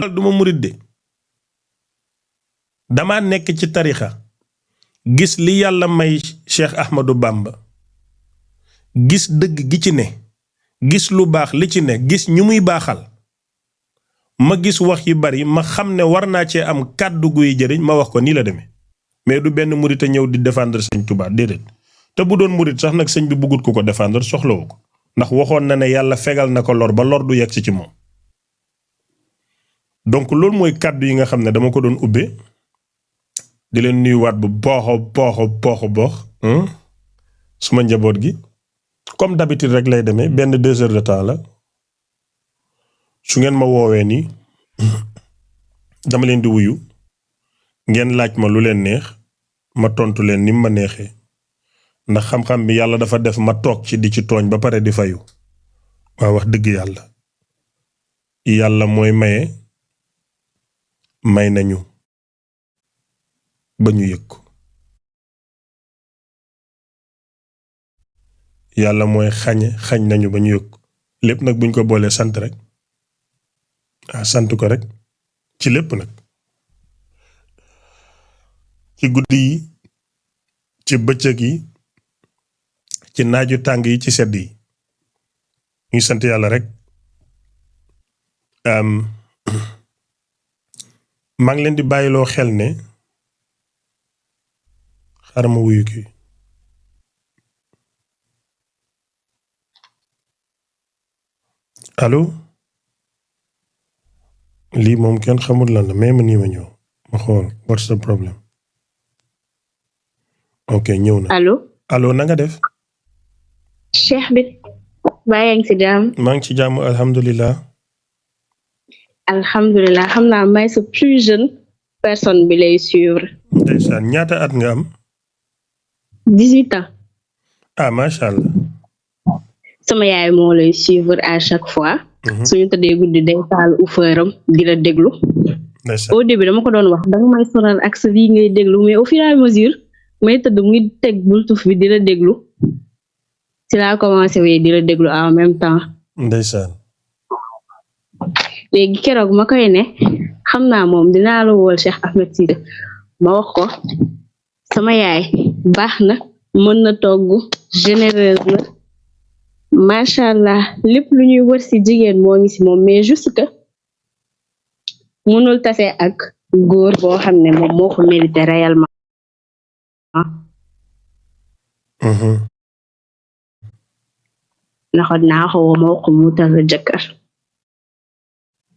duma murid de dama nekk ci tarixa gis li yàlla may Cheikh Ahmadou Bamba gis dëgg gi ci ne gis lu baax li ci ne gis ñu muy baaxal ma gis wax yu bari ma xam ne war naa cee am kàddu guy jëriñ ma wax ko nii la demee mais du benn murid a ñëw di défendre sëñ Touba déedéet te bu doon murid sax nag sëñ bi bëggut ko défendre soxlawu ko ndax waxoon na ne yàlla fegal na ko lor ba lor du yegg ci moom donc loolu mooy kàddu yi nga xam ne dama ko doon ubbee di leen nuyuwaat bu boox suma njaboot gi comme d'habitude rek lay demee benn 2 heures de temps la su ngeen ma woowee nii dama leen di wuyu ngeen laaj ma lu leen neex ma tontu leen ni ma neexee ndax xam-xam bi yàlla dafa def ma toog ci di ci tooñ ba pare di fayu waaw wax dëgg yàlla mooy maye may nañu ba ñu yëg ko yàlla mooy xañ nañu ba ñu yëg ko lépp nag buñ ko boolee sant rek sant ko rek ci lépp nag ci guddi yi ci bëccëg yi ci naaju tàng yi ci sedd yi ñu sant yàlla rek maa ngi leen di bàyyiloo xel ne xaaral ma wuyu kii allo lii moom kenn xamul lan la même nii ma ñëw ma xool what's the problem ok ñëw na allo na nga def Cheikh bi baa yaa ngi ci jàmm maa ngi ci jàmm alhamdulilah xam naa may sa plus jeune personne bi lay suivre ndeysaan ñaata at nga am 18 ans macha allah sama yaay moo lay suivre à chaque fois suñu tëddee guddi day taal ufëram di la déglu au début dama ko doon wax danga may sonal ak sa lii ngay déglu mais au fur et à mesure may tëdd muy teg bultuf bi di la déglu ci laa commencé wee di la déglu en même temps ndeysaan léegi keroog ma koy ne xam naa moom dinaa la wool Cheikh Ahmed Cissé ma wax ko sama yaay baax na mën na togg généreuse na macha allah lépp lu ñuy wër ci jigéen moo ngi ci moom mais juste que mënul tase ak góor boo xam ne moom moo ko mérité réellement naxo naa ko woo ma wax ko mu wutal la jëkkër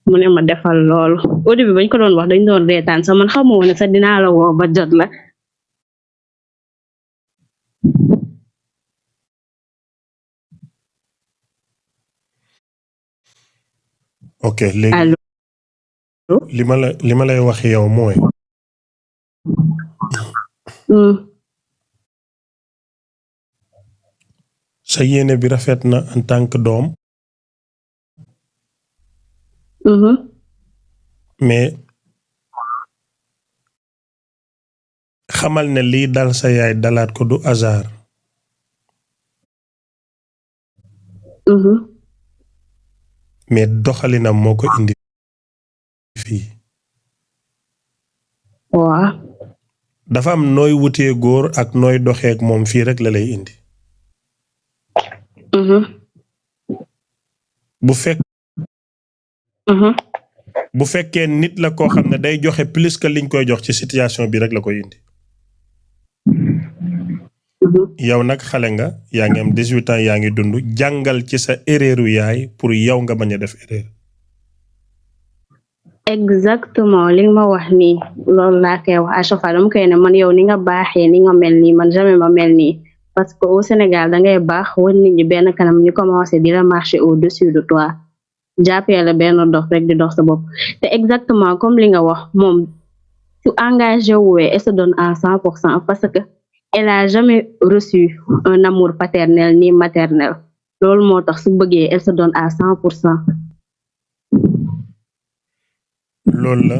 mu ne ma defal loolu au début bañ ko doon wax dañ doon reetaan sax man xamoo ne sax dinaa la woo ba jot la ok léegi li ma lay wax yow mooy sa yéene bi rafet na en tant que doom mais xamal ne lii dal sa yaay dalaat ko du hasard mais doxalinam moo ko indi fii waaw dafa am nooy wutee góor ak nooy doxeek moom fii rek la lay indi bu fekkee nit la koo xam ne day joxe plus que liñ koy jox ci situation bi rek la koy indi yow nag xale nga yaa ngi am 18 ans yaa ngi dund jàngal ci sa erreuru yaay pour yow nga bañ a def erreur exactement li nga ma wax nii loolu laa koy wax à chaque fois dama koy ne man yow ni nga baaxee ni nga mel nii man jamais ma mel nii parce que au Sénégal da ngay baax wan nit ñi benn kanam ñu commencé di la marcher au-dessus de toi jàppee la benn dox rek di dox sa bopp te exactement comme li nga wax moom su engagé wuwee elle se donne à 100% parce que elle a jamais reçu un amour paternel ni maternel loolu moo tax su bëggee elle se donne à 100%. loolu la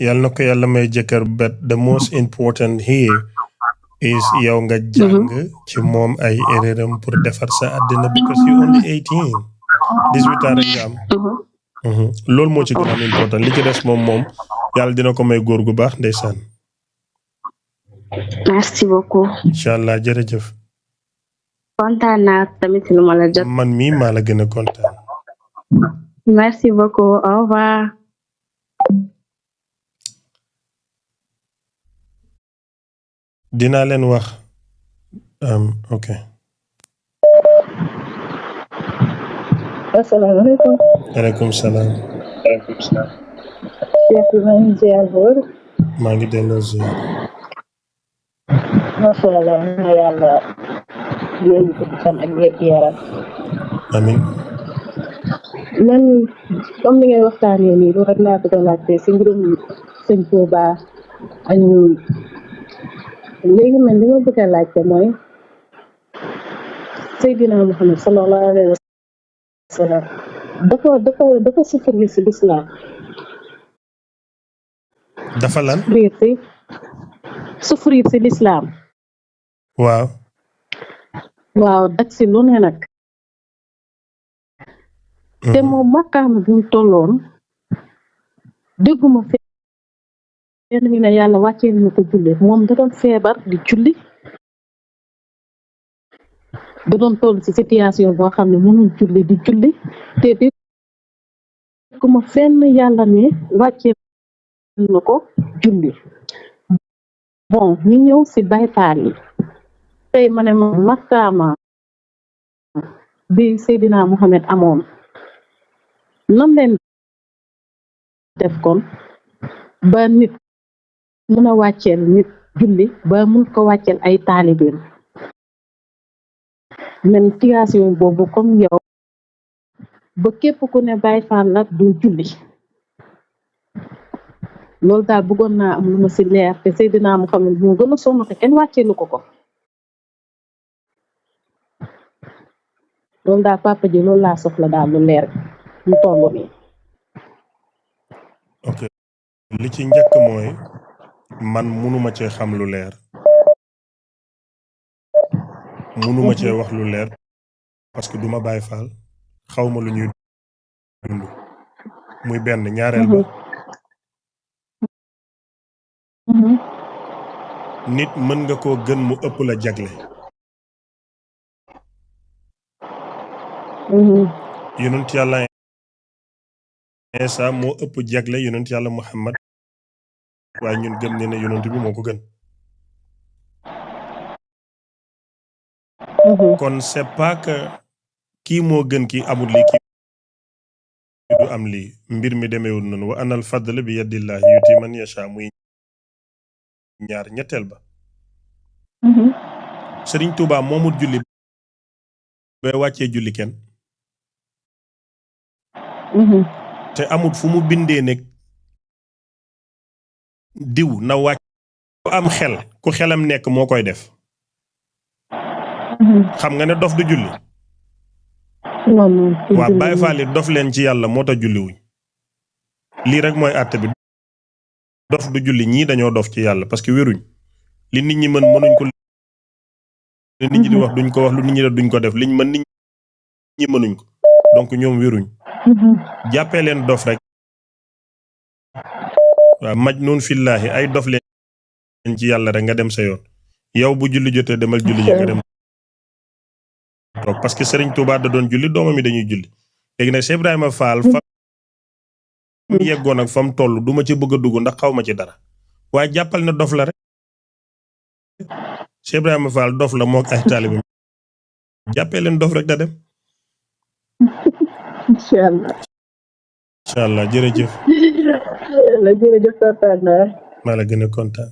yàlla na ko yàlla may jëkkër but the most important here is yow nga jàng ci moom ay erreuram pour defar sa àddina because you only 18 18 ans rek nga am loolu moo ci gën a am important li ci des moom yàlla dina ko may góor gu baax ndeysaan. merci beaucoup. incha allah jërëjëf. kontaan naa tamit lu ma la jot. man mii maa la gën a kontaan. merci beaucoup au revoir. dinaa leen wax ok. asalaamaaleykum. waaleykum salaam. Cheikh bi maa ngi ziar bu wér. maa ngi delloo ziar. macha allah na yàlla yooyu ko fan ak wér gu yaram. amiin. man comme ni ngay waxtaanee nii lu rek laa bëgg a laajte si mbirum sëñ Touba ak ñun léegi man li ma bëgg a laajte mooy Seydina Muhammad sallallahu alayhi wa sallam dafa souffrir si l'islam. dafa lan. souffrir si l'islam. waaw. waaw dak si lu ne nag. te moom maqaam bi mu tolloon dégguma fenn ñu ne yàlla wàccee na ko julli moom da doon feebar di julli da doon toll ci situation boo xam ne mënul julli di julli te dégguma fenn yàlla ne wàccee na ko julli. bon ñu ñëw ci baytaal yi tey ma ne moom maqaama bi Seydina Mohamed amoon nan leen def kon ba nit mën a wàcceel nit julli ba mun ko wàcceel ay taalibeem même situation boobu comme yow ba képp ku ne Baay Faal la du julli loolu daal bëggoon naa am lu ma ci leer te Seydina Muhammad moo gën a sonn te kenn wàcceelu ko loolu daal papa ji loolu laa soxla daal lu leer mu toll nii. ok li ci njëkk mooy man munuma cee xam lu leer. munuma cee wax lu leer parce que duma Baay Faal xawma lu ñuy dund muy benn ñaareel ba. nit mën nga koo gën mu ëpp la jagle. yonent yàlla Isa moo ëpp jagle yonent yàlla Muhammad waaye ñun gëm ne yonent bi moo ko gën. kon c'est pas que kii moo gën kii amul lii kii du am lii mbir mi demeewul noonu wa anal fadl bi yadillahi yuti man yasha muy ñaar ñetteel ba. Sëriñ Tuubaa moomut julli bay wàccee julli kenn. te amut fu mu bindee ne diw na wàcc ku am xel ku xelam nekk moo koy def. xam nga ne dof du julli. waa Baay Faal yi dof leen ci yàlla moo tax julli wuñ lii rek mooy àtte bi dof du julli ñii dañoo dof ci yàlla parce que wéruñ li nit ñi mën mënuñ ko li nit ñi di wax duñ ko wax lu nit ñi def duñ ko def liñ mën nit ñi mënuñ ko donc ñoom wéruñ jàppee leen dof rek waaw majnun fillaahi ay dof leen ci yàlla rek nga dem sa yoon yow bu julli jotee demal julli ji nga dem toog parce que Serigne Touba da doon julli doomam yi dañuy julli léegi nag Cheikh Ibrahima Fall fa mu yeggoon ak fa mu toll du ma ci bëgg a dugg ndax xaw ma ci dara waaye jàppal na dof la rek Cheikh Ibrahima Fall dof la mook ay taalibe jàppee leen dof rek da dem. incha allah jërëjëf. jërëjëf kontaan naa. maa la gën a kontaan.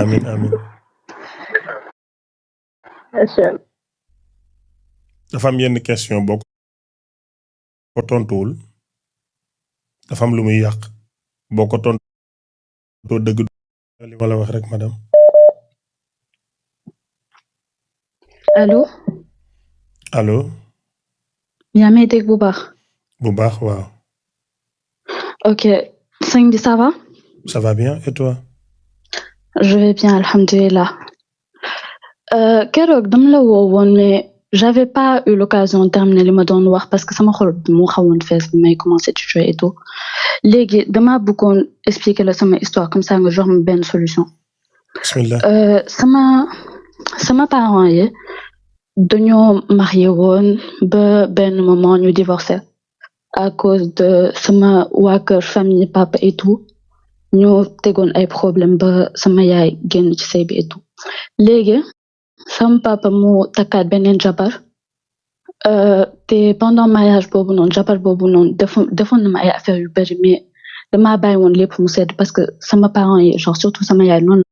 amiin amiin. dafa am yenn question boo ko tontuwul dafa am lu muy yàq boo ko tontoo dëgg li ma la wax rek madame. allo. allo. yaa may dégg bu baax. bu baax waaw. ok sëñ bi ça va. ça va bien et toi. je vais bien alhamdulilah. keroog dama la woo woon mais j'avais pas eu l'occasion de terminer li ma doon wax parce que sama xol moo xawoon fees bi may commencer di jouer et tout léegi dama bëggoon expliquer la sama histoire comme ça nga jox ma benn solution. bismillah. sama parents yi dañoo marié woon ba benn moment ñu divorcé à cause de sama waa kër famille papa et tout ñu tegoon ay problème ba sama yaay génn ci sëy bi et tout léegi sama papa mu takkaat beneen jabar te pendant mariage boobu noonu jabar boobu noonu defoon na ma ay affaires yu bari mais dama bàyyi woon lépp mu sedd parce que sama parents yi genre surtout sama yaay noonu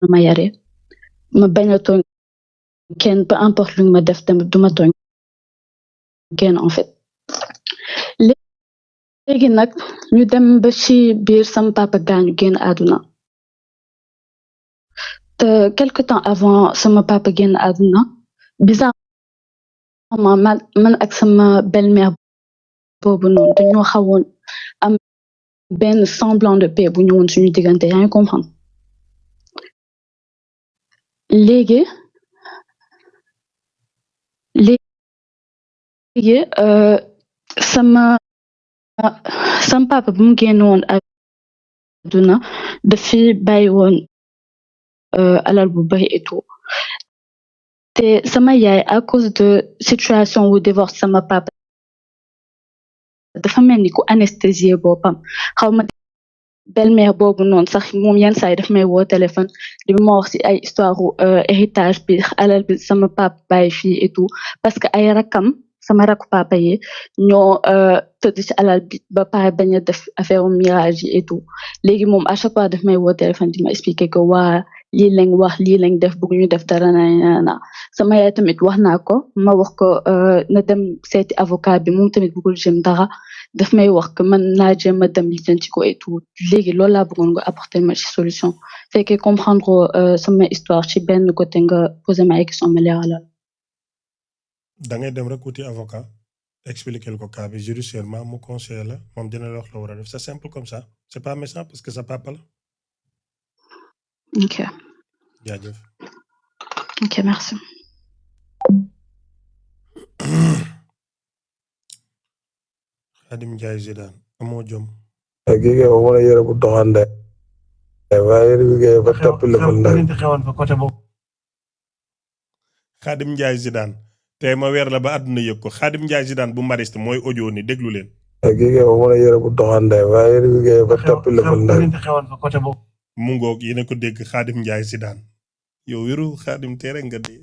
la ma yaree ma bañ a tooñ kenn peu importe lu ma def tamit duma tooñ kenn en fait léegi nag ñu dem ba ci biir sama papa gaañu génn àdduna te quelque temps avant sama papa génn àdduna bizarrement man ak sama belle-mère boobu noonu dañoo xawoon am benn semblant de paix bu ñëwoon suñu diggante yaa ngi comprendre léegi sama papa bu mu génn woon àdduna dafi bàyyi woon alal bu bari et tout te sama yaay à cause de situation wu divorce sama papa dafa mel ni ku anesthésier boppam xaw ma belle-mère boobu noonu sax moom yenn saa yi daf may woo téléphone di ma wax ci ay histoire héritage bi alal bi sama papa bàyyi fii et tout parce que ay rakam sama rakku papa yi ñoo tëdd ci alal bi ba pare bañ a def affaire mirage yi et tout léegi moom à chaque fois daf may woo téléphone di ma expliquer que waa lii lañ wax lii lañ def bëgg ñu def dara na sama yaay tamit wax naa ko ma wax ko na dem seeti avocat bi moom tamit bëggul jëm dara daf may wax que man naa jéem a dem lijjanti ko et tout léegi loolu laa bëggoon nga apporter ma ci solution fekkee comprendre sama histoire ci benn côté nga poser ma ay question ma leeralal. da ngay dem rek wuti avocat expliquer ko cas bi judiciairement mu conseiller la moom dina la wax la war a def c'est simple comme ça c'est pas méchant parce que sa papa la. ok. jaajëf. ok merci. Khadim Ndiaye Zidane amoo jom. Gige o wona yere bu doxande waaye yere bi ba topp la fa ndaw xewoon fa côté boobu. Khadim Ndiaye Zidane tey ma weer la ba àdduna yëg ko Khadim Ndiaye Zidane bu mariste mooy audio ni déglu leen. Gige o wona yere bu doxande waaye yere bi ba topp la fa ndaw xewoon fa côté boobu. mu ngoog yéen a ko dégg Khadim Ndiaye Zidane yow wéru Khadim tere nga dee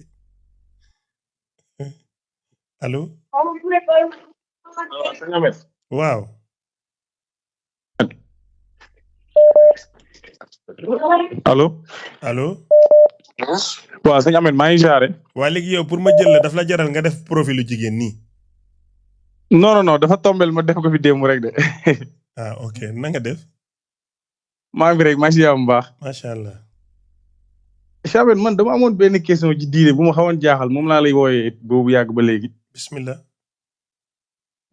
allo. waaw. allo. allo. waaw sëñ Ahmed maa ngi jaare. waa léegi yow pour ma jël la daf la jaral nga def profilu jigéen nii. non dafa tombel ma def ko fi démb rek de. ah ok na nga def. maa ngi rek maa ngi si bu baax. macha allah. sëñ Ahmed man dama amoon benn question ci diine bu ma xawoon jaaxal moom laa lay wooyee boobu yàgg ba léegi. bismillah.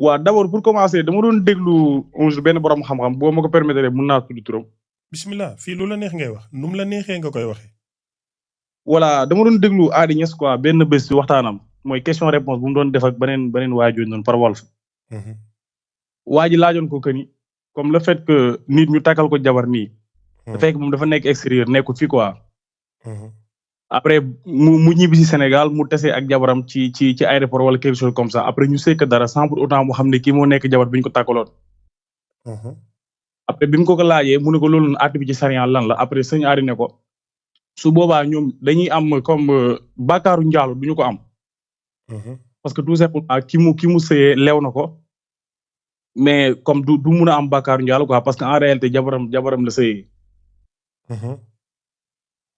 waaw d'abord pour commencer dama doon déglu benn borom xam-xam boo ma ko permettre mun naa tudd turam. bismillah fii lu la neex ngay wax nu mu la neexee nga koy waxee. voilà dama doon déglu Adi Niass quoi benn bés ci waxtaanam mooy question réponse bu mu doon def ak beneen waajoo noonu par Walf. waa ji laajoon ko que ni comme le fait que nit ñu takkal ko jabar nii. da fekk moom dafa nekk extérieur nekkul fii quoi. après mu ñibbi si Sénégal mu tase ak jabaram ci aéroport wala quelque chose comme ça après ñu sekk dara sans pour autant mu xam ne kii moo nekk jabar bi ñu ko takkaloon. après bi mu ko laajee mu ne ko loolu àtte bi ci sariya lan la après sëñ Adi ne ko su boobaa ñoom dañuy am comme bàkkaaru njaalu duñu ko am. parce que tout simplement ki mu sëyee leew na ko mais comme du mun a am bàkkaaru njaalu quoi parce que en réalité jabaram la sëyee.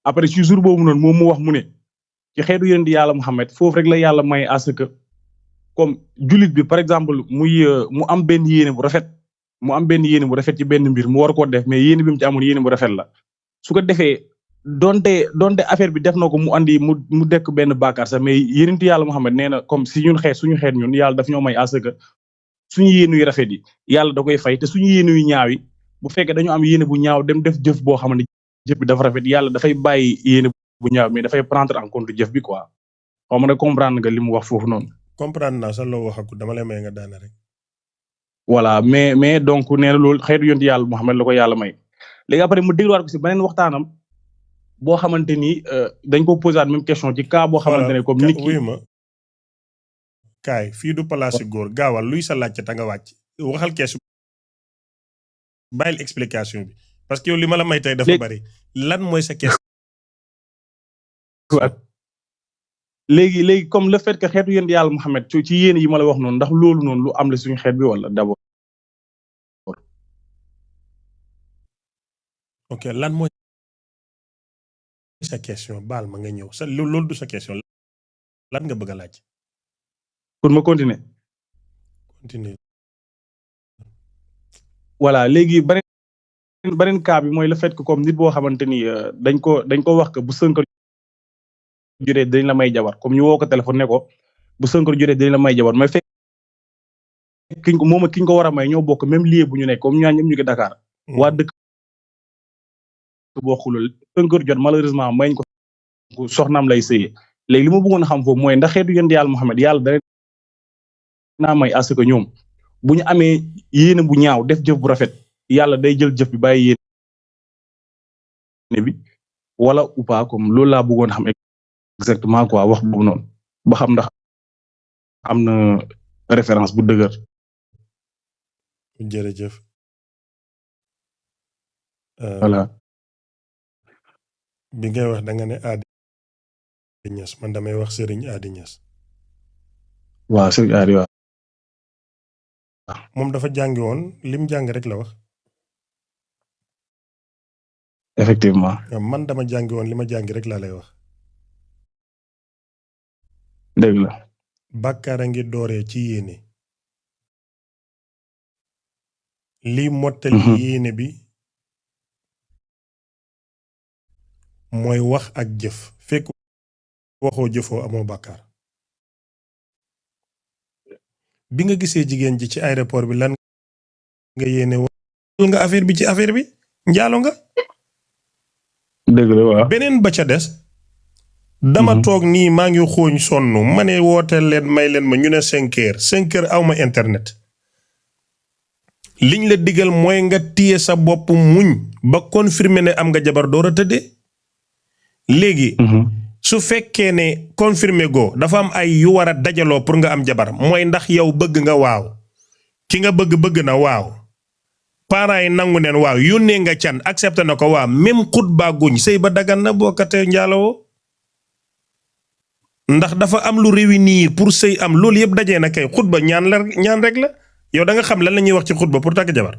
après ci jour boobu noonu moom mu wax mu ne ci xeetu yonent yàlla Muhammad foofu rek la yàlla may à ce que comme jullit bi par exemple mu am benn yéene bu rafet ci benn mbir mu war koo def mais yéene bi mu ci amoon yéene bu rafet la su ko defee donte affaire bi def na ko mu andi mu dekk benn bàkkaar sax mais yonent yàlla Muhammad nee na comme si suñu xeet ñun yàlla daf ñoo may à ce que suñu yéene yu rafet yi yàlla da koy fay te suñu yéene yu ñaaw yi bu fekkee dañu am yéene bu ñaaw dem def jëf boo xam ne jëf bi dafa rafet yàlla dafay bàyyi yéene bu ñaaw mais dafay prendre en compte jëf bi quoi xaw ma ne comprendre nga li mu wax foofu noonu. comprendre naa sax loo waxagu dama lay may nga daane rek. voilà mais donc nee na loolu xeetu yonent yàlla Muhammad la ko yàlla may léegi après mu dégluwaat ko si beneen waxtaanam boo xamante ni dañ ko posé même question ci cas boo xamante ne comme nit ki wuyu ma kaay fii du place góor gaawal luy sa laajte ta nga wàcc waxal keesu bàyyil explication bi parce que yow li ma la may tey dafa bari lan mooy sa kees. léegi comme le fait que xeetu yonent yàlla Muhammad ci yéen yi ma la wax noonu ndax loolu noonu lu am la suñu xeet bi wala d'abord. ok lan mooy sa question baal ma nga ñëw sa loolu du sa question lan nga bëgg a laaj. pour ma continuer. voilà léegi beneen cas bi mooy le fait que comme nit boo xamante ni dañ ko wax que bu 5 heures jotee dañ la may jabar comme ñu woo ko téléphone ne ko bu 5 heures jotee dañ la may jabar mais fekk kiñ ko war a may ñoo bokk même lieu bu ñu nekk comme ñaan ñëpp ñu ngi Dakar. waa dëkk boo xulul 5 heures jot malheureusement mayñ ko soxnaam lay sëyee léegi li ma bëggoon a xam foofu mooy ndax xeetu yonent yàlla Muhammad yàlla da naa may à ce que ñoom bu ñu amee yéene bu ñaaw def jëf bu rafet yàlla day jël jëf bi bàyyi yéene bi wala ou pas comme loolu laa bëggoon xam exactement quoi wax boobu noonu ba xam ndax am na référence bu dëgër. jërëjëf. voilà. bi ngay wax da nga ne Adi Niass man damay wax Serigne Adi Niass. waaw Serigne Adi waaw. moom dafa jàngi woon lim jàng rek la wax. effectivement. man dama jàngi woon li ma jàngi rek laa lay wax. dëgg la. bàkkaar a ngi dooree ci yéene. lii mottali yéene bi. mooy wax ak jëf fekk waxoo jëfoo amoo bàkkaar. bi nga gisee jigéen ji ci aéroport bi lan nga yéene woon nga affaire bi ci affaire bi njaalo nga. dëgg la waaw. beneen ba ca des. dama toog nii maa ngi xooñ sonn ma ne wooteel leen may leen ma ñu ne 5 heures 5 heures aw ma internet. liñ la digal mooy nga téye sa bopp muñ ba confirmer ne am nga jabar door a tëddee. léegi. su fekkee ne confirmé go dafa am ay yu war a dajaloo pour nga am jabar mooy ndax yow bëgg nga waaw ki nga bëgg na waaw parents yi nangu neen waaw yónnee nga can accepté na ko waaw même xutba guñ sëy ba dagan na bokkatee njaaloo ndax dafa am lu réunir pour sëy am loolu yëpp dajee na kay xutba ñaan rek la yow da nga xam lan la ñuy wax ci xutba pour takk jabar.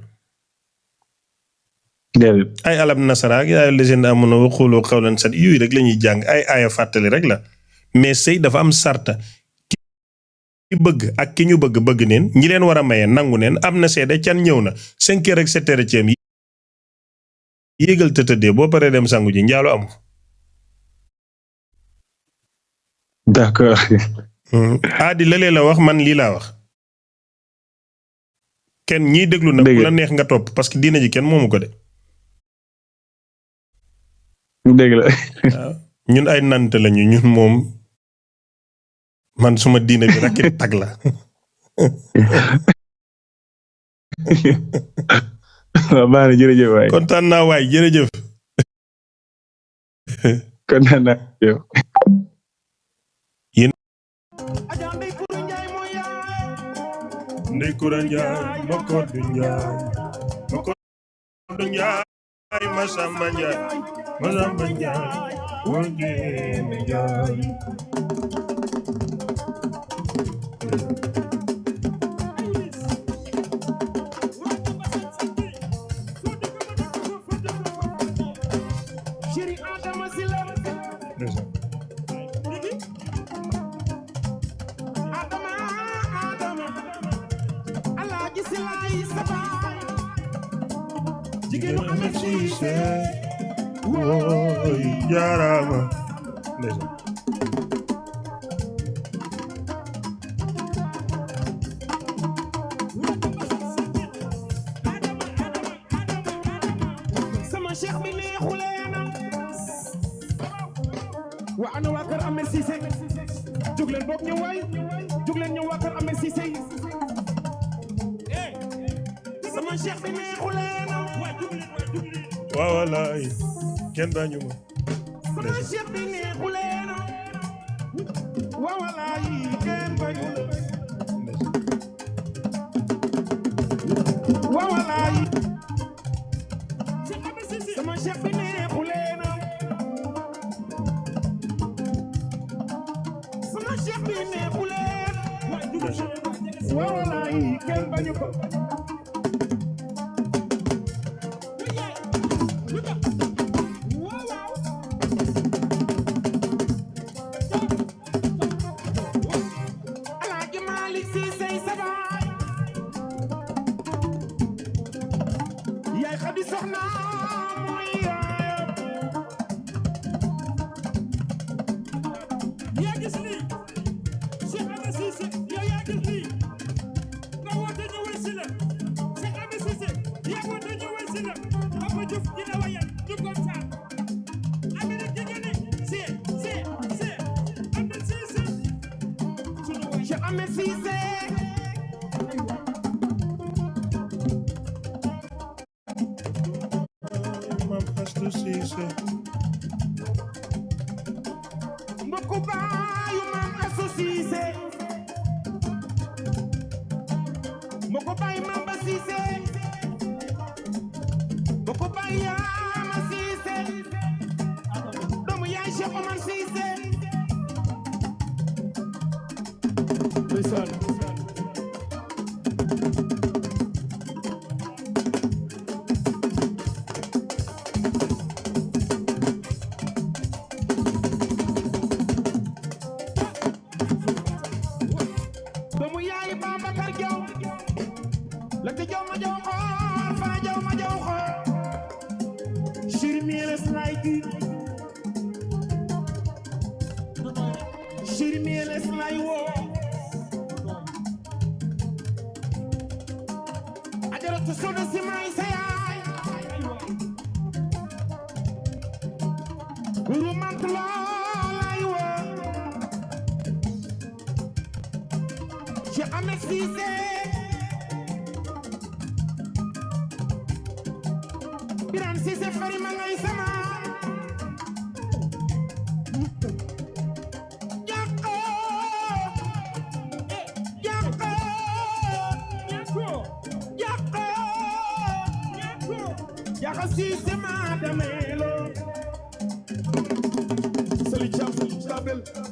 ay alam nasara ak yaa légende amoon wa qulu qawlan sadida yooyu rek la ñuy jàng ay aaya fàttali rek la mais sëy dafa am sarta ki bëgg ak ki ñu bëgg neen ñi leen war a maye nangu neen am na seede can ñëw na 5 heures ak 7 heures ceem yéegal tëtëdee boo paree dem sangu ji njaalo amu. d'accord. Adi lalee la wax man lii laa wax. kenn ñiy déglu na ku la neex nga topp parce que diina ji kenn moomu ko de. dëgg la. waaw ñun ay nante lañu ñun moom man suma diine bi rek tag la. waaw baax na jërëjëf waay. kontaan naa waay jërëjëf. kontaan naa yow. yéen. Ndey Kura Njaay Mboko du Njaay Mboko du Njaay Masamba Njaay Wangéene Njaay jigéenu Ahmed Cissé wooy jaaraama ndeysaan sama cheikh bi neexuleena wa ana waa kër Ahmed Cissé jug leen boog ñu waay jug leen ñu waa kër Ahmed Cissé sama cheikh bi neexu leen waaw wallaay kenn bañu ma sama cheikh bi neexu leen waaw wallaay kenn bañu waaw wallaay sama cheikh bi neexu leen sama cheikh bi neexu leen waaw wallaay kenn bañu ko Salut, ciao,